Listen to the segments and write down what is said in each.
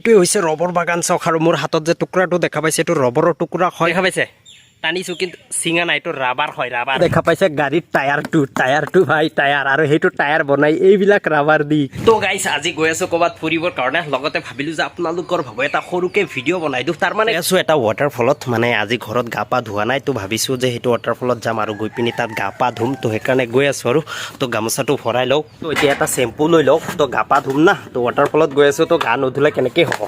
এইটোৱে হৈছে ৰবৰ বাগান চাওক। আৰু মোৰ হাতত যে টুকুৰাটো দেখা পাইছে, এইটো ৰবৰৰ টুকুৰা হয়। দেখা পাইছে, টানিছো কিন্তু চিঙা নাই। এইটো ৰাবাৰ হয়, ৰাবাৰ। দেখা পাইছে গাড়ীৰ টায়াৰটো, টায়াৰটো ভাই, টায়াৰ। আৰু সেইটো টায়াৰ বনাই এইবিলাক ৰাবাৰ দি। তো গাইছ, আজি গৈ আছো ক'ৰবাত ফুৰিবৰ কাৰণে। লগতে ভাবিলো যে আপোনালোকৰ ভাবে এটা সৰুকে ভিডিঅ' বনাই দিওঁ। তাৰমানে আছো এটা ৱাটাৰফলত। মানে আজি ঘৰত গা পা ধোৱা নাই, তো ভাবিছো যে সেইটো ৱাটাৰফলত যাম আৰু গৈ পিনি তাত গা পা ধুম। তো সেইকাৰণে গৈ আছো আৰু। তো গামোচাটো ভৰাই লওক। তো এতিয়া এটা চেম্পু লৈ লওক। তো গা পা ধুম না, তো ৱাটাৰফলত গৈ আছো, তো গা নুধুলে কেনেকৈ হ'ব?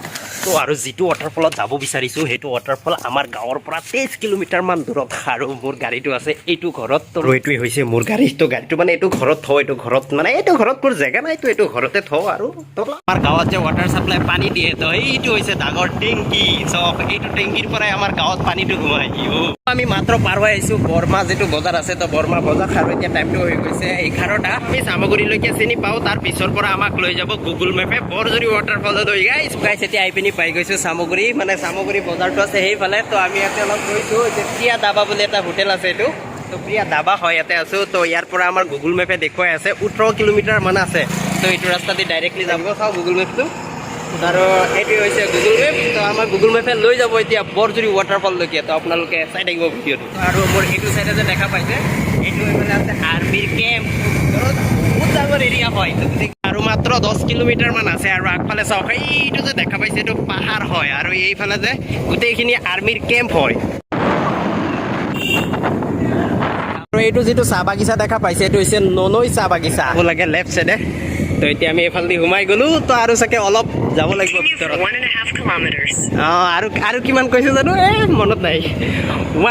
তো আৰু যিটো ৱাটাৰফলত যাব বিচাৰিছোঁ, সেইটো ৱাটাৰফল আমাৰ গাঁৱৰ পৰা 23 কিলোমিটাৰমান দূৰত। আৰু মোৰ গাড়ীটো আছে এইটো ঘৰত। তো এইটোৱে হৈছে মোৰ গাড়ী। তো গাড়ীটো মানে এইটো ঘৰত থওঁ। এইটো ঘৰত মানে এইটো ঘৰত মোৰ জেগা নাই, তো এইটো ঘৰতে থওঁ। আৰু তো আমাৰ গাঁৱত যে ৱাটাৰ চাপ্লাই পানী দিয়ে, তো এইটো হৈছে ডাঙৰ টেংকি চব। এইটো টেংকিৰ পৰাই আমাৰ গাঁৱত পানীটো সোমাই। আমি মাত্ৰ পাৰ হৈ আহিছোঁ বৰমা যিটো বজাৰ আছে, তো বৰমা বজাৰ। আৰু এতিয়া টাইমটো হৈ গৈছে 11টা। আমি চামগুৰিলৈকে চিনি পাওঁ, তাৰ পিছৰ পৰা আমাক লৈ যাব গুগল মেপে বৰজুৰি ৱাটাৰফলত হৈ। গাইছ গাইছ, এতিয়া আহি পিনি পাই গৈছোঁ চামগুৰি। মানে চামগুৰি বজাৰটো আছে সেইফালে। তো আমি ইয়াতে অলপ গৈছোঁ যে প্ৰিয়া দাবা বুলি এটা হোটেল আছে, এইটো তো প্ৰিয়া দাবা হয়, ইয়াতে আছোঁ। তো ইয়াৰ পৰা আমাৰ গুগল মেপে দেখুৱাই আছে 18 কিলোমিটাৰ মান আছে। তো এইটো ৰাস্তা দি ডাইৰেক্টলি যাব। চাওঁ গুগল মেপটো। আৰু এইটো হৈছে গুগল মেপ। তো আমাৰ গুগল মেপে লৈ যাব এতিয়া বৰজুৰি ৱাটাৰফললৈকে। তো আপোনালোকে চাই থাকিব ভিডিঅ'টো। আৰু মোৰ এইটো চাইডে যে দেখা পাইছে, এইটো এইফালে আছে আৰ্মিৰ কেম্প। ভিতৰত বহুত ডাঙৰ এৰিয়া হয়। তো আৰু মাত্ৰ 10 কিলোমিটাৰ মান আছে। আৰু আগফালে চাওক, এইটো যে দেখা পাইছে, এইটো পাহাৰ হয়। আৰু এইফালে যে গোটেইখিনি আৰ্মিৰ কেম্প হয়। আৰু এইটো যিটো চাহ বাগিচা দেখা পাইছে, এইটো হৈছে ননৈ চাহ বাগিচা। যাব লাগে লেফ্ট চাইডে। তো এতিয়া আমি এইফালেদি সোমাই গ'লো। তো আৰু চাগে অলপ যাব লাগিব ভিতৰত। 1.5 kilometers. অঁ, আৰু কিমান কৈছে জানো, মনত নাই।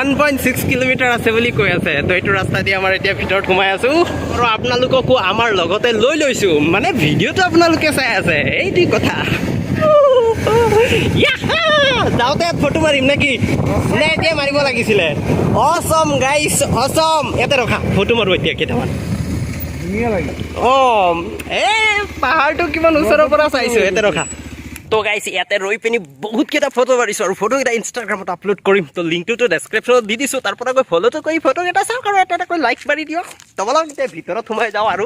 1.6 কিলোমিটাৰ আছে বুলি কৈ আছে। তো এইটো ৰাস্তা দি আমাৰ এতিয়া ভিতৰত সোমাই আছো। আৰু আপোনালোককো আমাৰ লগতে লৈ লৈছো। মানে ভিডিঅ'টো আপোনালোকে চাই আছে, এইটো কথা। ইয়াহা! যাওঁতে ইয়াত ফটো মাৰিম নেকি? নে এতিয়া মাৰিব লাগিছিলে? অচম গাইছ, অচম। ইয়াতে ৰখা, ফটো মাৰো এতিয়া কেইটামান। ধুনীয়া লাগে। অঁ, এই পাহাৰটো কিমান ওচৰৰ পৰা চাইছো। ইয়াতে ৰখা। তো গাইছ, ইয়াতে ৰৈ পিনি বহুত কেইটা ফটো মাৰিছো আৰু ফটোকেইটা ইনষ্টাগ্ৰামত আপলোড কৰিম। তো লিংকটোতো ডেছক্ৰিপশ্যনত দি দিছোঁ, তাৰ পৰা গৈ ফ'ল'টো কৰি ফটোকেইটা চাওক আৰু এটা এটাকৈ লাইক মাৰি দিয়ক। তো বলক, এতিয়া ভিতৰত সোমাই যাওঁ। আৰু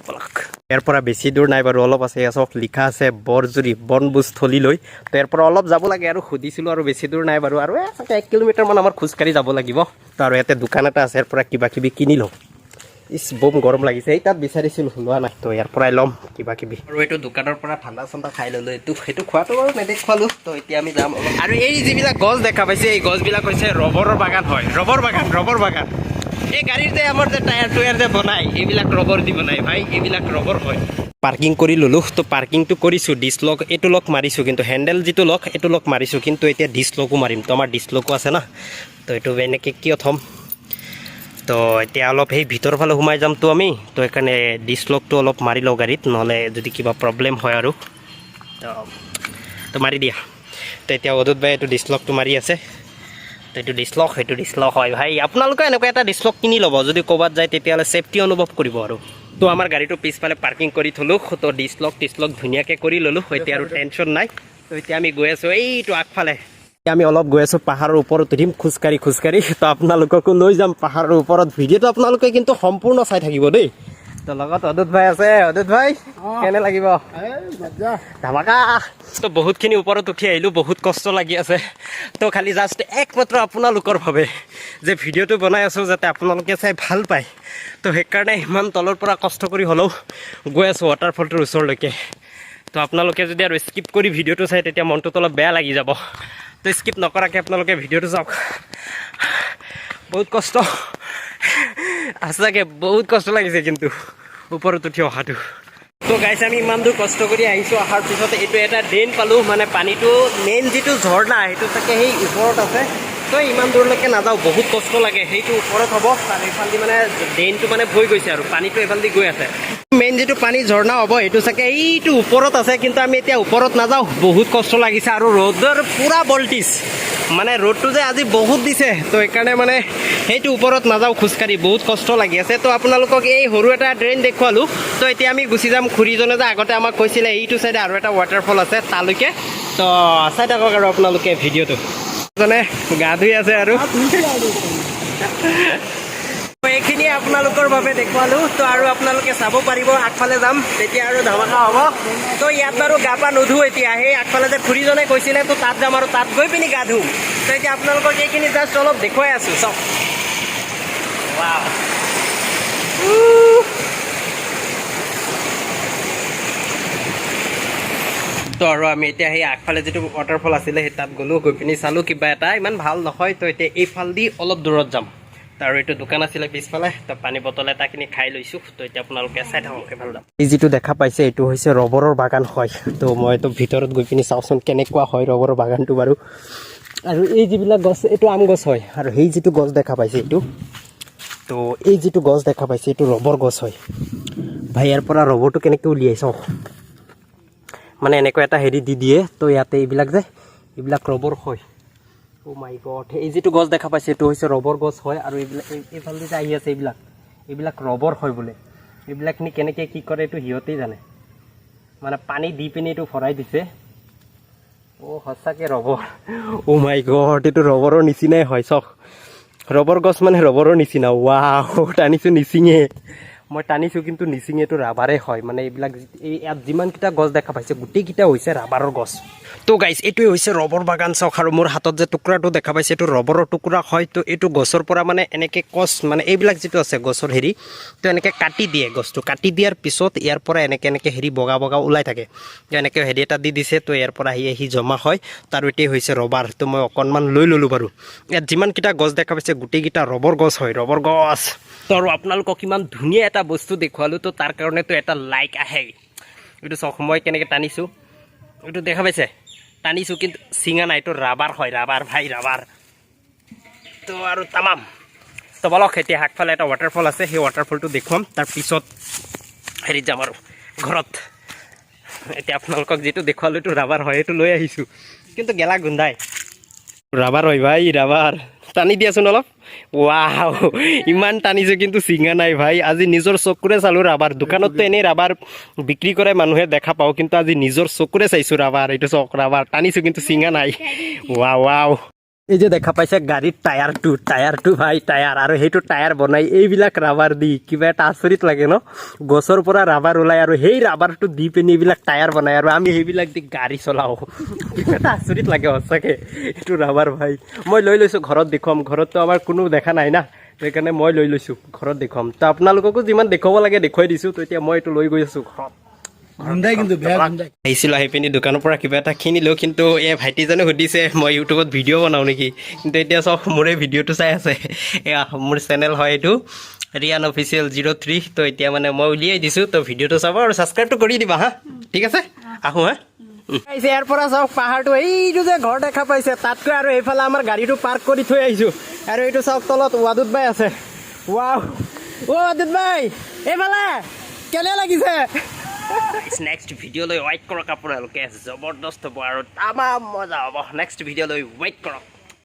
বলক, ইয়াৰ পৰা বেছি দূৰ নাই বাৰু, অলপ আছে। এয়া চাওক, লিখা আছে বৰজুৰি বনভোজস্থলীলৈ। তো ইয়াৰ পৰা অলপ যাব লাগে। আৰু সুধিছিলোঁ, আৰু বেছি দূৰ নাই বাৰু। আৰু এই চাগে 1 কিলোমিটাৰমান আমাৰ খোজকাঢ়ি যাব লাগিব। তো আৰু ইয়াতে দোকান এটা আছে, ইয়াৰ পৰা কিবা কিবি কিনি লওঁ। ইচ, বম গৰম লাগিছে। এই তাত বিচাৰিছিলোঁ, লোৱা নাই। তো ইয়াৰ পৰাই ল'ম কিবা কিবি। আৰু এইটো দোকানৰ পৰা ঠাণ্ডা চাণ্ডা খাই ল'লোঁ। এইটো সেইটো খোৱাটো বাৰু নেদেখুৱালোঁ। তো এতিয়া আমি যাম অলপ। আৰু এই যিবিলাক গছ দেখা পাইছে, এই গছবিলাক হৈছে ৰবৰৰ বাগান হয়। ৰবৰ বাগান, ৰবৰ বাগান। এই গাড়ীৰ যে আমাৰ যে টায়াৰ টয়াৰ যে বনায়, এইবিলাক ৰবৰ দি বনায় ভাই, এইবিলাক ৰবৰ হয়। পাৰ্কিং কৰি ল'লোঁ। তো পাৰ্কিংটো কৰিছোঁ, ডিছ লক এইটো লক মাৰিছোঁ, কিন্তু হেণ্ডেল যিটো লক, এইটো লক মাৰিছোঁ, কিন্তু এতিয়া ডিছ লকো মাৰিম। তো আমাৰ ডিছ লকো আছে না, তো এইটো এনেকৈ কিয় থ'ম? তো এতিয়া অলপ সেই ভিতৰৰ ফালে সোমাই যামতো আমি, তো সেইকাৰণে ডিছ লকটো অলপ মাৰি লওঁ গাড়ীত, নহ'লে যদি কিবা প্ৰব্লেম হয়। আৰু তো মাৰি দিয়া। তো এতিয়া অদূত ভাই এইটো ডিছ লকটো মাৰি আছে। তো এইটো ডিছ লক, সেইটো ডিছ লক হয় ভাই। আপোনালোকে এনেকুৱা এটা ডিছ লক কিনি ল'ব, যদি ক'ৰবাত যায় তেতিয়াহ'লে ছেফটি অনুভৱ কৰিব। আৰু তো আমাৰ গাড়ীটো পিছফালে পাৰ্কিং কৰি থ'লোঁ। তো ডিছ লক টিছ লক ধুনীয়াকৈ কৰি ল'লোঁ, এতিয়া আৰু টেনশ্যন নাই। তো এতিয়া আমি গৈ আছোঁ এইটো আগফালে। এতিয়া আমি অলপ গৈ আছোঁ, পাহাৰৰ ওপৰত উঠিম খোজকাঢ়ি খোজকাঢ়ি। তো আপোনালোককো লৈ যাম পাহাৰৰ ওপৰত। ভিডিঅ'টো আপোনালোকে কিন্তু সম্পূৰ্ণ চাই থাকিব দেই। তো লগত অদূত ভাই আছে। অদূত ভাই, কেনে লাগিব? এই মজা। ধামাকা। তো বহুতখিনি ওপৰত উঠি আহিলোঁ, বহুত কষ্ট লাগি আছে। তো খালি জাষ্ট একমাত্ৰ আপোনালোকৰ বাবে যে ভিডিঅ'টো বনাই আছোঁ, যাতে আপোনালোকে চাই ভাল পায়, তো সেইকাৰণে ইমান তলৰ পৰা কষ্ট কৰি হ'লেও গৈ আছোঁ ৱাটাৰফলটোৰ ওচৰলৈকে। তো আপোনালোকে যদি আৰু স্কিপ কৰি ভিডিঅ'টো চাই, তেতিয়া মনটোত অলপ বেয়া লাগি যাব। তো স্কিপ নকৰাকৈ আপোনালোকে ভিডিঅ'টো চাওক। বহুত কষ্ট, সঁচাকৈ বহুত কষ্ট লাগিছে কিন্তু ওপৰত উঠি অহাটো। তো গাইছ, আমি ইমান দূৰ কষ্ট কৰি আহিছোঁ। অহাৰ পিছত এইটো এটা ড্ৰেইন পালোঁ। মানে পানীটো মেইন যিটো ঝৰ্ণা, সেইটো চাগে সেই ওপৰত আছে। তো ইমান দূৰলৈকে নাযাওঁ, বহুত কষ্ট লাগে। সেইটো ওপৰত হ'ব। তাৰ এইফালেদি মানে ড্ৰেইনটো মানে বৈ গৈছে আৰু পানীটো এইফালেদি গৈ আছে। মেইন যিটো পানী ঝৰ্ণা হ'ব, সেইটো চাগে এইটো ওপৰত আছে। কিন্তু আমি এতিয়া ওপৰত নাযাওঁ, বহুত কষ্ট লাগিছে আৰু ৰ'দৰ পূৰা বল্টিছ, মানে ৰ'দটো যে আজি বহুত দিছে। তো সেইকাৰণে মানে সেইটো ওপৰত নাযাওঁ খোজকাঢ়ি, বহুত কষ্ট লাগি আছে। তো আপোনালোকক এই সৰু এটা ড্ৰেইন দেখুৱালোঁ। তো এতিয়া আমি গুচি যাম, খুৰীজনে যে আগতে আমাক কৈছিলে এইটো চাইডে আৰু এটা ৱাটাৰফল আছে, তালৈকে। তো চাই থাকক আৰু আপোনালোকে ভিডিঅ'টো। জনে গা ধুই আছে। আৰু এইখিনিয়ে আপোনালোকৰ বাবে দেখুৱালোঁ। তো আৰু আপোনালোকে চাব পাৰিব, আগফালে যাম তেতিয়া আৰু ধামাকা হ'ব। তো ইয়াত বাৰু গা পা নুধো এতিয়া। সেই আগফালে যে খুৰীজনে কৈছিলে, তো তাত যাম আৰু তাত গৈ পিনি গা ধুম। তো এতিয়া আপোনালোকক এইখিনি জাষ্ট অলপ দেখুৱাই আছোঁ, চাওক। Wow. উহ। তো আৰু আমি এতিয়া সেই আগফালে যিটো ৱাটাৰফল আছিলে, সেই তাত গ'লোঁ, গৈ পিনি চালোঁ কিবা এটা, ইমান ভাল নহয়। তো এতিয়া এইফালেদি অলপ দূৰত যাম। তো আৰু এইটো দোকান আছিলে পিছফালে, তো পানী বটল এটা কিনি খাই লৈছোঁ। তো এতিয়া আপোনালোকে চাই থাকক, সেইফালে যাম। এই যিটো দেখা পাইছে, এইটো হৈছে ৰবৰৰ বাগান হয়। তো মই এইটো ভিতৰত গৈ পিনি চাওঁচোন কেনেকুৱা হয় ৰবৰৰ বাগানটো বাৰু। আৰু এই যিবিলাক গছ, এইটো আম গছ হয়। আৰু সেই যিটো গছ দেখা পাইছে এইটো, তো এই যিটো গছ দেখা পাইছে, এইটো ৰবৰ গছ হয় ভাই। ইয়াৰ পৰা ৰবৰটো কেনেকৈ উলিয়াই চাওঁ। মানে এনেকুৱা এটা হেৰি দি দিয়ে। তো ইয়াতে এইবিলাক যে এইবিলাক ৰবৰ হয়। অ' মাই গড, এই যিটো গছ দেখা পাইছে, এইটো হৈছে ৰবৰ গছ হয়। আৰু এইবিলাক এইফালেদি যে আহি আছে, এইবিলাক ৰবৰ হয় বোলে। এইবিলাক নি কেনেকৈ কি কৰে, এইটো সিহঁতেই জানে। মানে পানী দি পিনি এইটো ভৰাই দিছে। অ' সঁচাকৈ ৰবৰ। অ' মাই গড, এইটো ৰবৰৰ নিচিনাই হয়। চাওক, ৰবৰ গছ মানে ৰবৰৰ নিচিনা। ৱাও, টানিছোঁ, নিচিঙে। মই টানিছোঁ কিন্তু নিচিঙে। এইটো ৰাবাৰে হয়। মানে এইবিলাক এই ইয়াত যিমানকেইটা গছ দেখা পাইছে, গোটেইকেইটা হৈছে ৰাবাৰৰ গছ। তো গাইজ, এইটোৱে হৈছে ৰবৰ বাগান, চাওক। আৰু মোৰ হাতত যে টুকুৰাটো দেখা পাইছে, এইটো ৰবৰৰ টুকুৰা হয়। তো এইটো গছৰ পৰা মানে এনেকৈ কচ, মানে এইবিলাক যিটো আছে গছৰ হেৰি, তো এনেকৈ কাটি দিয়ে। গছটো কাটি দিয়াৰ পিছত ইয়াৰ পৰা এনেকৈ এনেকৈ হেৰি বগা বগা ওলাই থাকে। তো এনেকৈ হেৰি এটা দি দিছে। তো ইয়াৰ পৰা আহি আহি জমা হয়। তাৰ এইটোৱেই হৈছে ৰবাৰ। তো মই অকণমান লৈ ল'লোঁ বাৰু। ইয়াত যিমানকেইটা গছ দেখা পাইছে, গোটেইকেইটা ৰবৰ গছ হয়, ৰবৰ গছ। তো আৰু আপোনালোকক ইমান ধুনীয়া এটা বস্তু দেখুৱালোঁ, তো তাৰ কাৰণেতো এটা লাইক আহে। এইটো চাওক, মই কেনেকৈ টানিছোঁ। এইটো দেখা পাইছে? টানিছোঁ কিন্তু চিঙা নাই। এইটো ৰাবাৰ হয়, ৰাবাৰ ভাই, ৰাবাৰ। তো আৰু তামাম। তো বলক, এতিয়া আগফালে এটা ৱাটাৰফল আছে, সেই ৱাটাৰফলটো দেখুৱাম। তাৰপিছত হেৰিত যাম আৰু ঘৰত। এতিয়া আপোনালোকক যিটো দেখুৱালোঁ, এইটো ৰাবাৰ হয়। এইটো লৈ আহিছোঁ, কিন্তু গেলা গোন্ধাই। ৰাবাৰ হয় ভাই, ৰাবাৰ। টানি দিয়াচোন অলপ। ৱাও, ইমান টানিছোঁ কিন্তু চিঙা নাই ভাই। আজি নিজৰ চকুৰে চালোঁ ৰাবাৰ। দোকানততো এনেই ৰাবাৰ বিক্ৰী কৰে মানুহে, দেখা পাওঁ, কিন্তু আজি নিজৰ চকুৰে চাইছোঁ ৰাবাৰ। এইটো চাওক, ৰাবাৰ টানিছোঁ কিন্তু চিঙা নাই। Wow wow. এই যে দেখা পাইছে গাড়ীৰ টায়াৰটো, টায়াৰটো ভাই, টায়াৰ। আৰু সেইটো টায়াৰ বনাই এইবিলাক ৰাবাৰ দি। কিবা এটা আচৰিত লাগে ন? গছৰ পৰা ৰাবাৰ ওলাই আৰু সেই ৰাবাৰটো দি পিনি এইবিলাক টায়াৰ বনাই আৰু আমি সেইবিলাক দি গাড়ী চলাওঁ। কিবা এটা আচৰিত লাগে সঁচাকে। এইটো ৰাবাৰ ভাই, মই লৈ লৈছোঁ, ঘৰত দেখুৱাম। ঘৰততো আমাৰ কোনো দেখা নাই না, সেইকাৰণে মই লৈ লৈছোঁ, ঘৰত দেখুৱাম। তো আপোনালোককো যিমান দেখুৱাব লাগে দেখুৱাই দিছোঁ। তো এতিয়া মই এইটো লৈ গৈ আছোঁ ঘৰত। গোন্ধাই কিন্তু, বেয়া গোন্ধাই। আহিছিলোঁ, আহি পিনি দোকানৰ পৰা কিবা এটা কিনিলোঁ। কিন্তু এই ভাইটিজনে সুধিছে মই ইউটিউবত ভিডিঅ' বনাওঁ নেকি। কিন্তু এতিয়া চাওক, মোৰে ভিডিঅ'টো চাই আছে। এয়া মোৰ চেনেল হয় এইটো, ৰিয়ান অফিচিয়েল 03। তো এতিয়া মানে মই উলিয়াই দিছোঁ। তো ভিডিঅ'টো চাব আৰু ছাবস্ক্ৰাইবটো কৰি দিবা। হা, ঠিক আছে, আহোঁ। হা, ইয়াৰ পৰা চাওক পাহাৰটো, এইটো যে ঘৰ দেখা পাইছে তাতকৈ। আৰু এইফালে আমাৰ গাড়ীটো পাৰ্ক কৰি থৈ আহিছোঁ। আৰু এইটো চাওক, তলত ৱাদুত বাই আছে। ৱাও, অ' ৱাদুত বাই, এইফালে কেনে লাগিছে? নেক্সট ভিডিঅ'লৈ ৱেইট কৰক আপোনালোকে, জবৰদস্ত হ'ব আৰু তামাম মজা হ'ব। নেক্সট ভিডিঅ'লৈ ৱেইট কৰক।